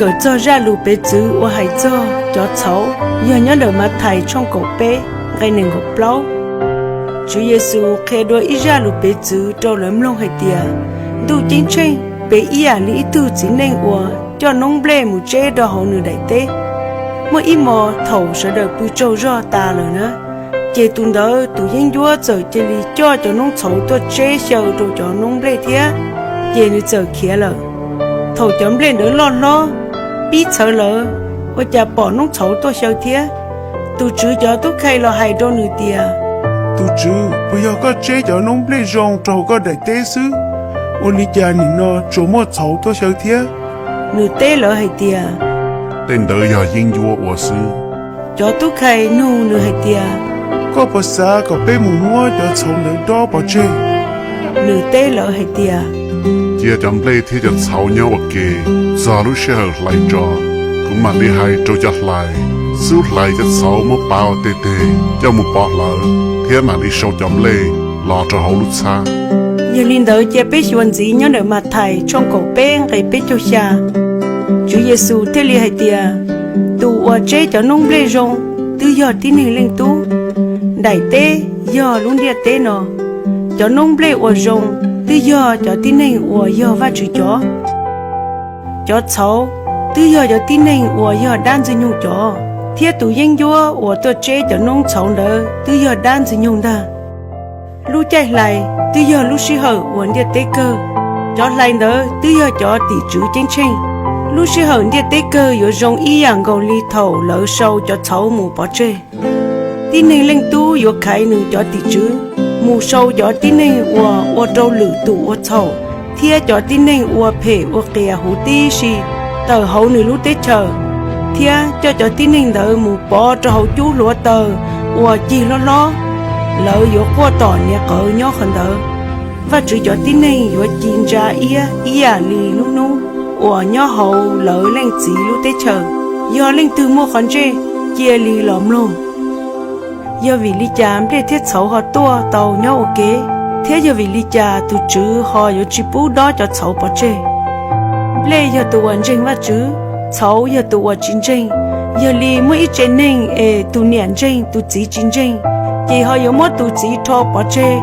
Kawm txog zaj lus piv txwv uas hais txog cov txhauv yog nyob ntawm Mathais tshooj kaum peb nqe nees nkaum plaub. Tswv Yexus qhia dua ib zaj lus piv txwv rau lawv mloog hais tias, Ntuj Ceeb Tsheej piv ib yam li ib tug txiv neej uas coj noob nplej mus tseb rau hauv nws daim teb. Muaj ib hmos thaum sawv daws pw tsaug zog tas lawm na, ces tus ntawd tus yeeb ncuab txawm cia li coj cov noob txhauv tuaj tseb xyaw rau cov noob nplej thiab, ces nws txawm khiav lawm. Thaum cov nplej ntawd loj hlob, pib txhawv lawm, ua cas pom noob txhauv tuaj xyaw thiab. Tus tswv cov tub khai los hais rau nws tias, Tus tswv, puas yog koj tseb cov noob nplej zoo rau hauv koj daim teb xwb? Ua li cas nim no tsuas muaj txhauv tuaj xyaw thiab? Nws teb lawv hais tias, Tej ntawd yog yeeb ncuab ua xwb. Cov tub khai nug nws hais tias, Koj puas xav kom peb mus muab cov txhauv ntawd dob pov tseg? Nws teb lawv hais tias, Cia cov nplej thiab cov txhauv nyob ua ke txog lub sij hawm hlais tso. Kuv mam li hais rau cov hlais, xub hlais cov txhauv muab pav ua tej teg coj mus pov hlawv, thiab mam li sau cov nplej los rau hauv lub txhab. Yog li ntawd cia peb xyuas ntxiv nyob ntawm Mathais tshooj kaum peb nqe peb caug xya. Tswv Yexus thiaj li hais tias, Tus uas tseb cov noob nplej zoo twb yog Tib Neeg Leej Tub. Daim teb yog lub ntiaj teb no. Cov noob nplej uas zoo twb yog cov tib neeg uas yog Vajtswv cov. Cov txhauv twb yog cov tib neeg uas yog dab Ntxwg Nyoog cov, thiab tus yeeb ncuab uas tuaj tseb cov noob txhauv ntawd twb yog dab Ntxwg Nyoog ntag. Lub caij hlais twb yog lub sij hawm uas ntiaj teb kawg. Cov hlais ntawd twb yog cov tim tswv ceeb tsheej. Lub sij hawm ntiaj teb kawg yuav zoo ib yam nkaus li thaum lawv sau cov txhauv mus pov tseg. Tib Neeg Leej Tub yuav khaiv nws cov tim tswv mus sau cov tib neeg uas ua rau lwm tus ua txhaum thiab cov tib neeg ua phem ua qias huv tib si tawm hauv nws lub teb chaws, thiab coj cov tib neeg ntawd mus pov rau hauv cub hluav taws uas cig hlob hlob. Lawv yuav quaj tom niam qawv nyob qhov ntawd. Vajtswv cov tib neeg yuav ci ntsa iab ib yam li lub hnub uas nyob hauv lawv Leej Txiv lub teb chaws. Yog leej twg muaj qhov ntsej, cia li los mloog. Yog vim li cas nplej thiab txhauv ho tuaj tau nyob ua ke, thiab yog vim li cas tus Tswv ho yuav tsis pub dob cov txhauv pov tseg? Nplej yog tus uas ntseeg Vajtswv, txhauv yog tus uas tsis ntseeg. Yog li muaj ib tse neeg es tus niam ntseeg tus txiv tsis ntseeg, ces ho yuav muab tus txiv rho pov tseg,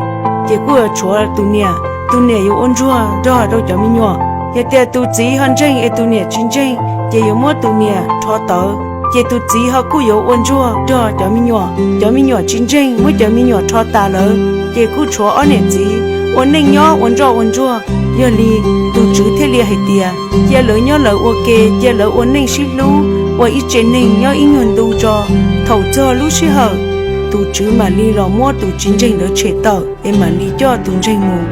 ces kuj yuav tshuav tus niam, tus niam yuav ua ntsuag nrog rau cov me nyuam. Yog tias tus txiv ho ntseeg es tus niam tsis ntseeg, ces yuav muab tus niam rho tawv, ces tus txiv ho kuj yuav ua ntsuag nrog cov me nyuam. Cov me nyuam tsis ntseeg muab cov me nyuam rho tas lawm, ces kuj tshuav ob niam txiv ua neej nyob ua nroj ua ntsuag. Yog li, tus Tswv thiaj li hais tias, cia lawv nyob lawv ua ke, cia lawv ua neej sib hlub, ua ib tse neeg nyob ib nyuag ntu tso. Thaum txog lub sij hawm, tus Tswv mam li los muab tus tsis ntseeg ntawd tshem tawm es mam li coj tus ntseeg mus.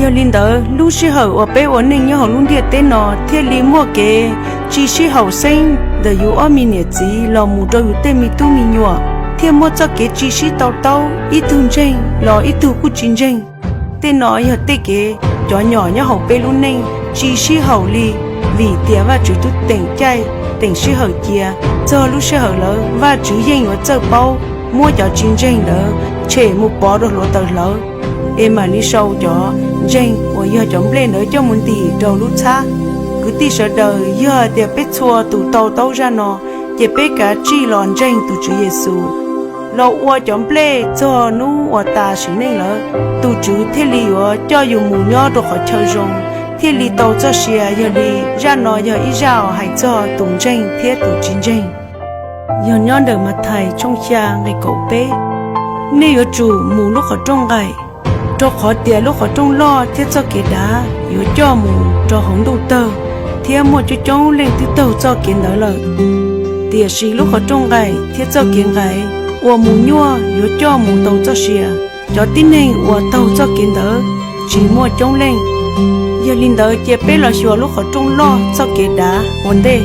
Yog li ntawd, lub sij hawm uas peb ua neej nyob hauv lub ntiaj teb no thiaj li muaj kev tsis sib haum xeeb ntawm yus ob me niam txiv los mus rau yus tej me tub me nyuam, thiaj muaj txoj kev tsis sib to taub, ib tug ntseeg los ib tug kuj tsis ntseeg. Tej no yog tej kev cov nyom nyob hauv peb lub neej tsis sib haum li, vim tias Vajtswv twb teem caij teem sij hawm cia. Txog lub sij hawm lawm, Vajtswv yeej yuav txawj paub muab cov tsis ntseeg ntawd tshem mus pov rau hluav taws hlawv, es mam li sau cov ntseeg uas yog cov nplej ntawd coj mus ntim rau lub txhab. Kwv tij sawv daws, yog tias peb txhua tus to taub zaj no, ces peb kav tsij los ntseeg tus Tswv Yexus, los ua cov nplej txog hnub uas tas sim neej lawm, tus Tswv thiaj li yuav coj yus mus nyob rau qhov chaw zoo, thiaj li tau txoj sia. Yog li, zaj no yog ib zaj uas hais txog tus ntseeg thiab tus tsis ntseeg. Yog nyob ntawm Mathais tshooj xya nqe kaum peb, nej yuav tsum mus lub qhov rooj nqaim, rau qhov tias lub qhov rooj loj thiab txoj kev dav yuav coj mus rau hauv ntuj tawg, thiab muaj coob coob leej twb taug txoj kev ntawd lawm. Tiam sis lub qhov rooj nqaim thiab txoj kev nqaim uas mus nyuaj yuav coj mus tau txoj sia. Cov tib neeg uas taug txoj kev ntawd tsis muaj coob leej. Yog li ntawd, cia peb los xyuas lub qhov rooj loj txoj kev dav ua ntej.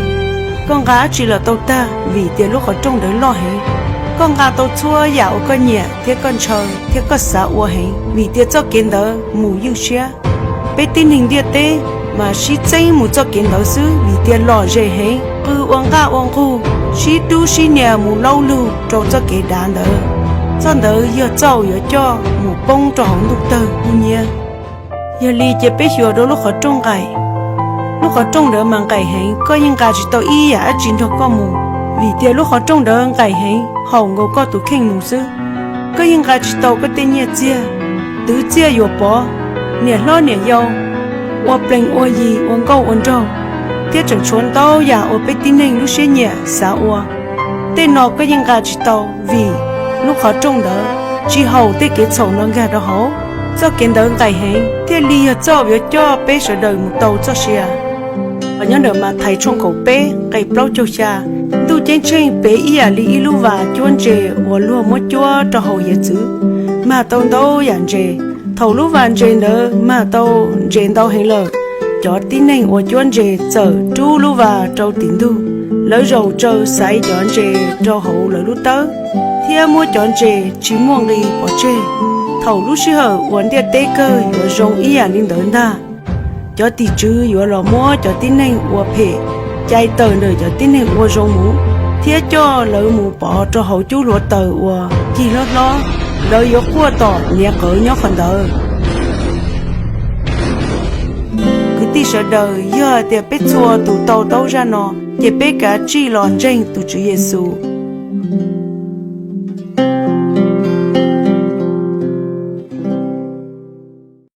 Koj nqa dab tsi los tau tag, vim tias lub qhov rooj ntawd loj heev. Koj nqa tau txhua yam uas koj nyiam thiab koj ntshaw thiab koj xav ua heev, vim tias txoj kev ntawd mus ywj siab. Peb tib neeg ntiaj teb mas sib txeeb mus txoj kev ntawd xwb, vim tias lom zem heev, qw ua nqaj ua nqug, sib dub sib nias mus laub lug rau txoj kev dav ntawd. Txoj ntawd yog txoj uas yuav coj mus poob rau hauv ntuj tawg ua nyiav. Yog li, cia peb xyuas rau lub qhov rooj nqaim. Lub qhov rooj ntawd mas nqaim heev, koj yeej nqa tsis tau ib yam dab tsi nrog koj mus, vim tias lub qhov rooj ntawd nqaim heev, haum nkaus koj tus kheej mus xwb. Koj yeej nqa tsis tau koj tej nyiaj txiag, twv txiaj yuam pov, niam hlob niam yau, ua plees ua yi, ua nkauj ua nraug, thiab tseem tshuav ntau yam uas peb tib neeg lub siab nyiam xav ua. Tej no koj yeej nqa tsis tau, vim lub qhov rooj ntawd tsis haum tej kev txhaum no nkag rau hauv. Txoj kev ntawd nqaim heev, thiaj li yog txoj uas yuav coj peb sawv daws mus tau txoj sia. Nyob ntawm Mathais tshooj kaum peb nqe plaub caug xya, ntuj ceeb tsheej pev ib yam li ib lub vas cuab ntses uas luag muab cuab rau hauv hiav txwv, mag tau ntau yam ntses. Thaum lub vas ntses ntawd mag tau ntses ntau heev lawm, cov tib neeg uas cuab ntses txawm rub lub vas rau tim ntug, lawv zaum tsaws xaiv cov ntses rau hauv lawv lub tawb, thiab muab cov ntses tsis muaj nqis pov tseg. Thaum lub sij hawm uas ntiaj teb kawg yuav zoo ib yam li ntawd ntag, cov tim tswv yuav los muab cov tib neeg ua phem cais tawm ntawm cov tib neeg ua zoo mus, thiab coj lawv mus pov rau hauv cub hluav taws uas cig hlob hlob. Lawv yuav quaj tom niav qawv nyob qhov ntawd. Kwv tij sawv daws, yog hais tias peb txhua tus tau taub zaj no, ces peb kav tsij los ntseeg tus Tswv Yexus.